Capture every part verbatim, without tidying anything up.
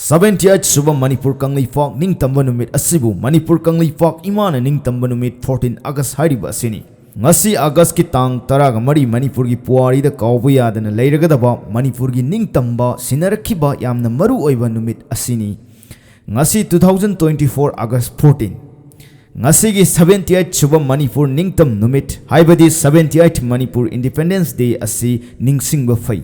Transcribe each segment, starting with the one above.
Seventy eight ꯁꯨꯕ ꯃꯅꯤꯄꯨꯔ ꯀꯪꯂꯩꯄꯥꯛ ꯅꯤꯡꯇꯝꯕ ꯅꯨꯃꯤꯠ ꯑꯁꯤꯕꯨ ꯃꯅꯤꯄꯨꯔ ꯀꯪꯂꯩꯄꯥꯛ ꯏꯃꯥꯅ ꯅꯤꯡꯇꯝꯕ ꯅꯨꯃꯤꯠ ꯐꯣꯔꯇꯤꯟ ꯑꯥꯒꯁ ꯍꯥꯏꯔꯤꯕ ꯑꯁꯤꯅꯤ꯫ ꯉꯁꯤ ꯑꯥꯒꯁꯀꯤ ꯇꯥꯡ ꯇꯔꯥꯒ ꯃꯔꯤ ꯃꯅꯤꯄꯨꯔꯒꯤ ꯄꯨꯋꯥꯔꯤꯗ ꯀꯥꯎꯕ ꯌꯥꯗꯅ ꯂꯩꯔꯒꯗꯕ ꯃꯅꯤꯄꯨꯔꯒꯤ ꯅꯤꯡꯇꯝꯕ ꯁꯤꯟꯅꯔꯛꯈꯤꯕ ꯌꯥꯝꯅ ꯃꯔꯨ ꯑꯣꯏꯕ ꯅꯨꯃꯤꯠ ꯑꯁꯤꯅꯤ꯫ ꯉꯁꯤ two thousand twenty four August fourteen꯫ ꯉꯁꯤꯒꯤ ꯁꯚꯦꯟꯇꯤ ꯑꯩꯠ ꯁꯨꯕ ꯃꯅꯤꯄꯨꯔ ꯅꯤꯡꯇꯝ ꯅꯨꯃꯤꯠ ꯍꯥꯏꯕꯗꯤ seventy eight Manipur Independence Day ꯑꯁꯤ ꯅꯤꯡꯁꯤꯡꯕ ꯐꯩ꯫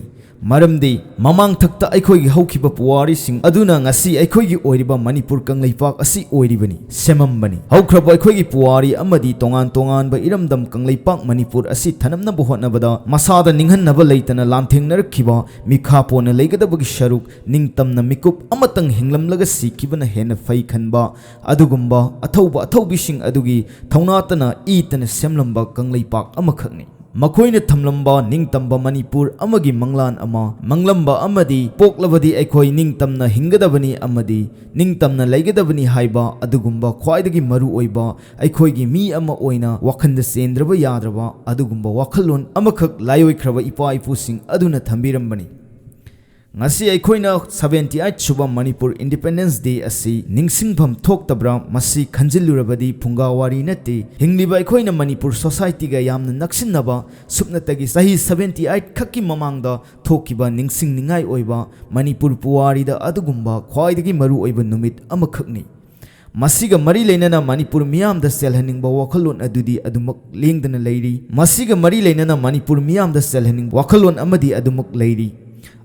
ꯃꯔꯝꯗꯤ ꯃꯃꯥꯡꯊꯛꯇ ꯑꯩꯈꯣꯏꯒꯤ ꯍꯧꯈꯤꯕ ꯄꯨꯋꯥꯔꯤꯁꯤꯡ ꯑꯗꯨꯅ ꯉꯁꯤ ꯑꯩꯈꯣꯏꯒꯤ ꯑꯣꯏꯔꯤꯕ ꯃꯅꯤꯄꯨꯔ ꯀꯪꯂꯩꯄꯥꯛ ꯑꯁꯤ ꯑꯣꯏꯔꯤꯕꯅꯤ, ꯁꯦꯝꯃꯝꯕꯅꯤ꯫ ꯍꯧꯈ꯭ꯔꯕ ꯑꯩꯈꯣꯏꯒꯤ ꯄꯨꯋꯥꯔꯤ ꯑꯃꯗꯤ ꯇꯣꯉꯥꯟ ꯇꯣꯉꯥꯟꯕ ꯏꯔꯝꯗꯝ ꯀꯪꯂꯩꯄꯥꯛ ꯃꯅꯤꯄꯨꯔ ꯑꯁꯤ ꯊꯅꯝꯅꯕ ꯍꯣꯠꯅꯕꯗ ꯃꯁꯥꯗ ꯅꯤꯡꯍꯟꯅꯕ ꯂꯩꯇꯅ ꯂꯥꯟꯊꯦꯡꯅꯔꯛꯈꯤꯕ ꯃꯤꯈꯥ ꯄꯣꯟꯅ ꯂꯩꯒꯗꯕꯒꯤ ꯁꯔꯨꯛ ꯅꯤꯡꯇꯝꯅ ꯃꯤꯀꯨꯞ ꯑꯃꯇꯪ ꯍꯤꯡꯂꯝꯂꯒ ꯁꯤꯈꯤꯕꯅ ꯍꯦꯟꯅ ꯐꯩ ꯈꯟꯕ ꯑꯗꯨꯒꯨꯝꯕ ꯑꯊꯧꯕ ꯑꯊꯧꯕꯤꯁꯤꯡ ꯑꯗꯨꯒꯤ ꯊꯧꯅꯥꯇꯅ ꯏꯇꯅ ꯁꯦꯝꯂꯝꯕ ꯀꯪꯂꯩꯄꯥꯛ ꯑꯃꯈꯛꯅꯤ꯫ ꯃꯈꯣꯏꯅ ꯊꯝꯂꯝꯕ ꯅꯤꯡꯇꯝꯕ ꯃꯅꯤꯄꯨꯔ ꯑꯃꯒꯤ ꯃꯪꯂꯥꯟ ꯑꯃ ꯃꯪꯂꯝꯕ ꯑꯃꯗꯤ ꯄꯣꯛꯂꯕꯗꯤ ꯑꯩꯈꯣꯏ ꯅꯤꯡꯇꯝꯅ ꯍꯤꯡꯒꯗꯕꯅꯤ ꯑꯃꯗꯤ ꯅꯤꯡꯇꯝꯅ ꯂꯩꯒꯗꯕꯅꯤ ꯍꯥꯏꯕ ꯑꯗꯨꯒꯨꯝꯕ ꯈ꯭ꯋꯥꯏꯗꯒꯤ ꯃꯔꯨ ꯑꯣꯏꯕ ꯑꯩꯈꯣꯏꯒꯤ ꯃꯤ ꯑꯃ ꯑꯣꯏꯅ ꯋꯥꯈꯜꯗ ꯆꯦꯟꯗ꯭ꯔꯕ ꯌꯥꯗ꯭ꯔꯕ ꯑꯗꯨꯒꯨꯝꯕ ꯋꯥꯈꯜꯂꯣꯟ ꯑꯃꯈꯛ ꯂꯥꯏꯑꯣꯏꯈ꯭ꯔꯕ ꯏꯄꯥ ꯏꯄꯨꯁꯤꯡ ꯑꯗꯨꯅ ꯊꯝꯕꯤꯔꯝꯕꯅꯤ꯫ ꯉꯁꯤ ꯑꯩꯈꯣꯏꯅ seventy eight ꯁꯨꯕ ꯃꯅꯤꯄꯨꯔ Independence Day ꯑꯁꯤ ꯅꯤꯡꯁꯤꯡꯐꯝ ꯊꯣꯛꯇꯕ꯭ꯔꯥ? ꯃꯁꯤ ꯈꯟꯖꯤꯜꯂꯨꯔꯕꯗꯤ ꯐꯨꯡꯒꯥ ꯋꯥꯔꯤ ꯅꯠꯇꯦ꯫ ꯍꯤꯡꯂꯤꯕ ꯑꯩꯈꯣꯏꯅ ꯃꯅꯤꯄꯨꯔ societyꯒ ꯌꯥꯝꯅ ꯅꯛꯁꯤꯟꯅꯕ, ꯁꯨꯞꯅꯇꯒꯤ ꯆꯍꯤ seventy eight ꯈꯛꯀꯤ ꯃꯃꯥꯡꯗ ꯊꯣꯛꯈꯤꯕ ꯅꯤꯡꯁꯤꯡꯅꯤꯡꯉꯥꯏ ꯑꯣꯏꯕ ꯃꯅꯤꯄꯨꯔ ꯄꯨꯋꯥꯔꯤꯗ ꯑꯗꯨꯒꯨꯝꯕ ꯈ꯭ꯋꯥꯏꯗꯒꯤ ꯃꯔꯨ ꯑꯣꯏꯕ ꯅꯨꯃꯤꯠ ꯑꯃꯈꯛꯅꯤ꯫ ꯃꯁꯤꯒ ꯃꯔꯤ ꯂꯩꯅꯅ ꯃꯅꯤꯄꯨꯔ ꯃꯤꯌꯥꯝꯗ ꯆꯦꯜꯍꯟꯅꯤꯡꯕ ꯋꯥꯈꯜꯂꯣꯟ ꯑꯗꯨꯗꯤ ꯑꯗꯨꯃꯛ ꯂꯦꯡꯗꯅ ꯂꯩꯔꯤ꯫ ꯃꯁꯤꯒ ꯃꯔꯤ ꯂꯩꯅꯅ ꯃꯅꯤꯄꯨꯔ ꯃꯤꯌꯥꯝꯗ ꯆꯦꯜꯍꯟꯅꯤꯡꯕ ꯋꯥꯈꯜꯂꯣꯟ ꯑꯃꯗꯤ ꯑꯗꯨꯃꯛ ꯂꯩꯔꯤ꯫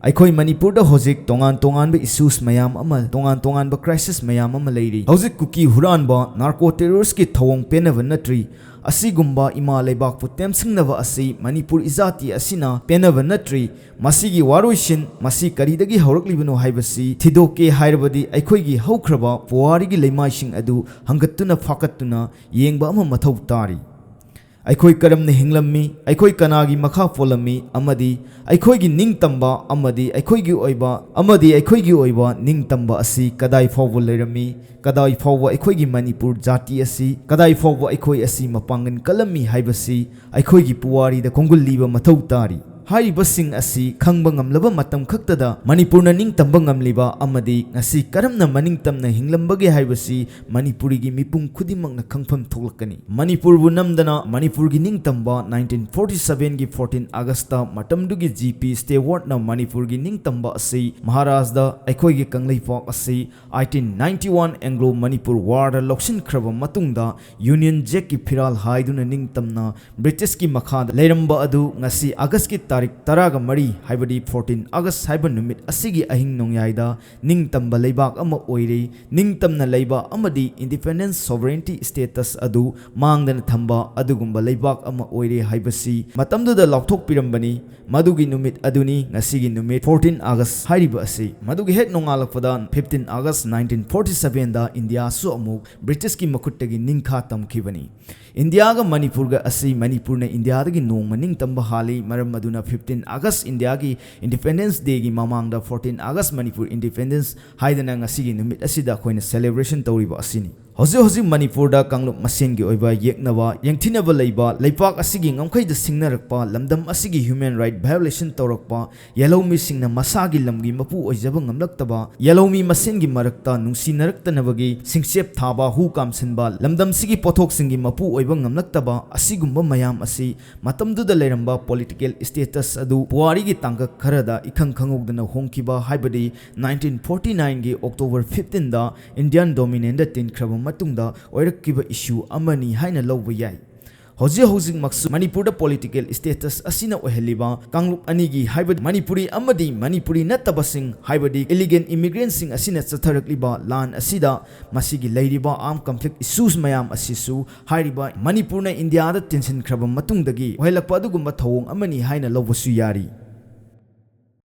ꯑꯩꯈꯣꯏ ꯃꯅꯤꯄꯨꯔꯗ ꯍꯧꯖꯤꯛ ꯇꯣꯉꯥꯟ ꯇꯣꯉꯥꯟꯕ issues ꯃꯌꯥꯝ ꯑꯃ, ꯇꯣꯉꯥꯟ ꯇꯣꯉꯥꯟꯕ crisis ꯃꯌꯥꯝ ꯑꯃ ꯂꯩꯔꯤ꯫ ꯍꯧꯖꯤꯛ ꯀꯨꯀꯤ ꯍꯨꯔꯥꯟꯕ, narco terroristꯀꯤ ꯊꯧꯑꯣꯡ ꯄꯦꯟꯅꯕ ꯅꯠꯇ꯭ꯔꯤ꯫ ꯑꯁꯤꯒꯨꯝꯕ ꯏꯃꯥ ꯂꯩꯕꯥꯛꯄꯨ ꯇꯦꯝꯁꯤꯡꯅꯕ ꯑꯁꯤ ꯃꯅꯤꯄꯨꯔ ꯏꯖꯥꯇꯤ ꯑꯁꯤꯅ ꯄꯦꯟꯅꯕ ꯅꯠꯇ꯭ꯔꯤ꯫ ꯃꯁꯤꯒꯤ ꯋꯥꯔꯣꯏꯁꯤꯟ, ꯃꯁꯤ ꯀꯔꯤꯗꯒꯤ ꯍꯧꯔꯛꯂꯤꯕꯅꯣ ꯍꯥꯏꯕꯁꯤ ꯊꯤꯗꯣꯛꯀꯦ ꯍꯥꯏꯔꯕꯗꯤ ꯑꯩꯈꯣꯏꯒꯤ ꯍꯧꯈ꯭ꯔꯕ ꯄꯨꯋꯥꯔꯤꯒꯤ ꯂꯩꯃꯥꯏꯁꯤꯡ ꯑꯗꯨ ꯍꯪꯒꯠꯇꯨꯅ ꯐꯥꯀꯠꯇꯨꯅ ꯌꯦꯡꯕ ꯑꯃ ꯃꯊꯧ ꯇꯥꯔꯤ꯫ ꯑꯩꯈꯣꯏ ꯀꯔꯝꯅ ꯍꯤꯡꯂꯝꯃꯤ, ꯑꯩꯈꯣꯏ ꯀꯅꯥꯒꯤ ꯃꯈꯥ ꯄꯣꯜꯂꯝꯃꯤ, ꯑꯃꯗꯤ ꯑꯩꯈꯣꯏꯒꯤ ꯅꯤꯡꯇꯝꯕ ꯑꯃꯗꯤ ꯑꯩꯈꯣꯏꯒꯤ ꯑꯣꯏꯕ, ꯑꯃꯗꯤ ꯑꯩꯈꯣꯏꯒꯤ ꯑꯣꯏꯕ ꯅꯤꯡꯇꯝꯕ ꯑꯁꯤ ꯀꯗꯥꯏ ꯐꯥꯎꯕ ꯂꯩꯔꯝꯃꯤ, ꯀꯗꯥꯏ ꯐꯥꯎꯕ ꯑꯩꯈꯣꯏꯒꯤ ꯃꯅꯤꯄꯨꯔ ꯖꯥꯇꯤ ꯑꯁꯤ, ꯀꯗꯥꯏ ꯐꯥꯎꯕ ꯑꯩꯈꯣꯏ ꯑꯁꯤ ꯃꯄꯥꯡꯒꯜ ꯀꯜꯂꯝꯃꯤ ꯍꯥꯏꯕꯁꯤ ꯑꯩꯈꯣꯏꯒꯤ ꯄꯨꯋꯥꯔꯤꯗ ꯈꯣꯡꯒꯨꯜ ꯂꯤꯕ ꯃꯊꯧ ꯇꯥꯔꯤ꯫ ꯍꯥꯏꯔꯤꯕꯁꯤꯡ ꯑꯁꯤ ꯈꯪꯕ ꯉꯝꯂꯕ ꯃꯇꯝ ꯈꯛꯇꯗ ꯃꯅꯤꯄꯨꯔꯅ ꯅꯤꯡꯇꯝꯕ ꯉꯝꯂꯤꯕ ꯑꯃꯗꯤ ꯉꯁꯤ ꯀꯔꯝꯅ ꯃꯅꯤꯡꯇꯝꯅ ꯍꯤꯡꯂꯝꯕꯒꯦ ꯍꯥꯏꯕꯁꯤ ꯃꯅꯤꯄꯨꯔꯤꯒꯤ ꯃꯤꯄꯨꯝ ꯈꯨꯗꯤꯡꯃꯛꯅ ꯈꯪꯐꯝ ꯊꯣꯛꯂꯛꯀꯅꯤ꯫ ꯃꯅꯤꯄꯨꯔꯕꯨ ꯅꯝꯗꯅ ꯃꯅꯤꯄꯨꯔꯒꯤ ꯅꯤꯡꯇꯝꯕ nineteen forty sevenꯒꯤ fourteen Augustꯇ ꯃꯇꯝꯗꯨꯒꯤ G P Stewartꯅ ꯃꯅꯤꯄꯨꯔꯒꯤ ꯅꯤꯡꯇꯝꯕ ꯑꯁꯤ ꯃꯍꯥꯔꯥꯖꯗ ꯑꯩꯈꯣꯏꯒꯤ ꯀꯪꯂꯩꯄꯥꯛ ꯑꯁꯤ eighteen ninety one Anglo Manipur Warꯗ ꯂꯧꯁꯤꯟꯈ꯭ꯔꯕ ꯃꯇꯨꯡꯗ Union Jackꯀꯤ ꯐꯤꯔꯥꯜ ꯍꯥꯏꯗꯨꯅ ꯅꯤꯡꯇꯝꯅ ꯕ꯭ꯔꯤꯇꯤꯁꯀꯤ ꯃꯈꯥꯗ ꯂꯩꯔꯝꯕ ꯑꯗꯨ ꯉꯁꯤ Augustꯀꯤ ꯇꯥꯔꯤꯛ ꯇꯔꯥꯒ ꯃꯔꯤ, ꯍꯥꯏꯕꯗꯤ fourteen August ꯍꯥꯏꯕ ꯅꯨꯃꯤꯠ ꯑꯁꯤꯒꯤ ꯑꯍꯤꯡ ꯅꯣꯡꯌꯥꯏꯗ ꯅꯤꯡꯇꯝꯕ ꯂꯩꯕꯥꯛ ꯑꯃ ꯑꯣꯏꯔꯦ꯫ ꯅꯤꯡꯇꯝꯅ ꯂꯩꯕ ꯑꯃꯗꯤ independence sovereignty status ꯑꯗꯨ ꯃꯥꯡꯗꯅ ꯊꯝꯕ ꯑꯗꯨꯒꯨꯝꯕ ꯂꯩꯕꯥꯛ ꯑꯃ ꯑꯣꯏꯔꯦ ꯍꯥꯏꯕꯁꯤ ꯃꯇꯝꯗꯨꯗ ꯂꯥꯎꯊꯣꯛꯄꯤꯔꯝꯕꯅꯤ꯫ ꯃꯗꯨꯒꯤ ꯅꯨꯃꯤꯠ ꯑꯗꯨꯅꯤ ꯉꯁꯤꯒꯤ ꯅꯨꯃꯤꯠ fourteen August ꯍꯥꯏꯔꯤꯕ ꯑꯁꯤ꯫ ꯃꯗꯨꯒꯤ ꯍꯦꯛ ꯅꯣꯡꯉꯥꯜꯂꯛꯄꯗ fifteen August nineteen forty sevenꯗ ꯏꯟꯗꯤꯌꯥꯁꯨ ꯑꯃꯨꯛ ꯕ꯭ꯔꯤꯇꯤꯁꯀꯤ ꯃꯈꯨꯠꯇꯒꯤ ꯅꯤꯡꯈꯥ ꯇꯝꯈꯤꯕꯅꯤ꯫ ꯏꯟꯗꯤꯌꯥꯒ ꯃꯅꯤꯄꯨꯔꯒ ꯑꯁꯤ ꯃꯅꯤꯄꯨꯔꯅ ꯏꯟꯗꯤꯌꯥꯗꯒꯤ ꯅꯣꯡꯃ ꯅꯤꯡꯇꯝꯕ ꯍꯥꯜꯂꯤ꯫ ꯃꯔꯝ ꯑꯗꯨꯅ fifteen August ꯏꯟꯗꯤꯌꯥꯒꯤ Independence Dayꯒꯤ ꯃꯃꯥꯡꯗ fourteen August Manipur Independence ꯍꯥꯏꯗꯅ ꯉꯁꯤꯒꯤ ꯅꯨꯃꯤꯠ ꯑꯁꯤꯗ ꯑꯩꯈꯣꯏꯅ celebration ꯇꯧꯔꯤꯕ ꯑꯁꯤꯅꯤ꯫ ꯍꯧꯖꯤꯛ ꯍꯧꯖꯤꯛ ꯃꯅꯤꯄꯨꯔꯗ ꯀꯥꯡꯂꯨꯞ ꯃꯁꯦꯟꯒꯤ ꯑꯣꯏꯕ ꯌꯦꯛꯅꯕ, ꯌꯦꯡꯊꯤꯅꯕ ꯂꯩꯕ, ꯂꯩꯄꯥꯛ ꯑꯁꯤꯒꯤ ꯉꯝꯈꯩꯗ ꯁꯤꯡꯅꯔꯛꯄ, ꯂꯝꯗꯝ ꯑꯁꯤꯒꯤ human right violation ꯇꯧꯔꯛꯄ, ꯌꯦꯜꯍꯧꯃꯤꯁꯤꯡꯅ ꯃꯁꯥꯒꯤ ꯂꯝꯒꯤ ꯃꯄꯨ ꯑꯣꯏꯖꯕ ꯉꯝꯂꯛꯇꯕ, ꯌꯦꯜꯍꯧꯃꯤ ꯃꯁꯦꯟꯒꯤ ꯃꯔꯛꯇ ꯅꯨꯡꯁꯤꯅꯔꯛꯇꯅꯕꯒꯤ ꯁꯤꯡꯆꯦꯞ ꯊꯥꯕ, ꯍꯨ ꯀꯥꯝꯁꯤꯟꯕ, ꯂꯝꯗꯝꯁꯤꯒꯤ ꯄꯣꯠꯊꯣꯛꯁꯤꯡꯒꯤ ꯃꯄꯨ ꯑꯣꯏꯕ ꯉꯝꯂꯛꯇꯕ, ꯑꯁꯤꯒꯨꯝꯕ ꯃꯌꯥꯝ ꯑꯁꯤ ꯃꯇꯝꯗꯨꯗ ꯂꯩꯔꯝꯕ political status ꯑꯗꯨ ꯄꯨꯋꯥꯔꯤꯒꯤ ꯇꯥꯡꯀꯛ ꯈꯔꯗ ꯏꯈꯪ ꯈꯪꯍꯧꯗꯅ ꯍꯣꯡꯈꯤꯕ, ꯍꯥꯏꯕꯗꯤ nineteen forty nineꯒꯤ October fifteenꯗ Indian dominionꯗ ꯇꯤꯟꯈ꯭ꯔꯕ ꯃꯇꯨꯡꯗ ꯑꯣꯏꯔꯛꯈꯤꯕ issue ꯑꯃꯅꯤ ꯍꯥꯏꯅ ꯂꯧꯕ ꯌꯥꯏ꯫ ꯍꯧꯖꯤꯛ ꯍꯧꯖꯤꯛꯃꯛꯁꯨ ꯃꯅꯤꯄꯨꯔꯗ political status ꯑꯁꯤꯅ ꯑꯣꯏꯍꯜꯂꯤꯕ ꯀꯥꯡꯂꯨꯞ ꯑꯅꯤꯒꯤ, ꯍꯥꯏꯕꯗꯤ ꯃꯅꯤꯄꯨꯔꯤ ꯑꯃꯗꯤ ꯃꯅꯤꯄꯨꯔꯤ ꯅꯠꯇꯕꯁꯤꯡ, ꯍꯥꯏꯕꯗꯤ illegal immigrantꯁꯤꯡ ꯑꯁꯤꯅ ꯆꯠꯊꯔꯛꯂꯤꯕ ꯂꯥꯟ ꯑꯁꯤꯗ ꯃꯁꯤꯒꯤ ꯂꯩꯔꯤꯕ armed conflict issues ꯃꯌꯥꯝ ꯑꯁꯤꯁꯨ ꯍꯥꯏꯔꯤꯕ ꯃꯅꯤꯄꯨꯔꯅ ꯏꯟꯗꯤꯌꯥꯗ ꯇꯤꯟꯁꯤꯟꯈ꯭ꯔꯕ ꯃꯇꯨꯡꯗꯒꯤ ꯑꯣꯏꯍꯜꯂꯛꯄ ꯑꯗꯨꯒꯨꯝꯕ ꯊꯧꯑꯣꯡ ꯑꯃꯅꯤ ꯍꯥꯏꯅ ꯂꯧꯕꯁꯨ ꯌꯥꯔꯤ꯫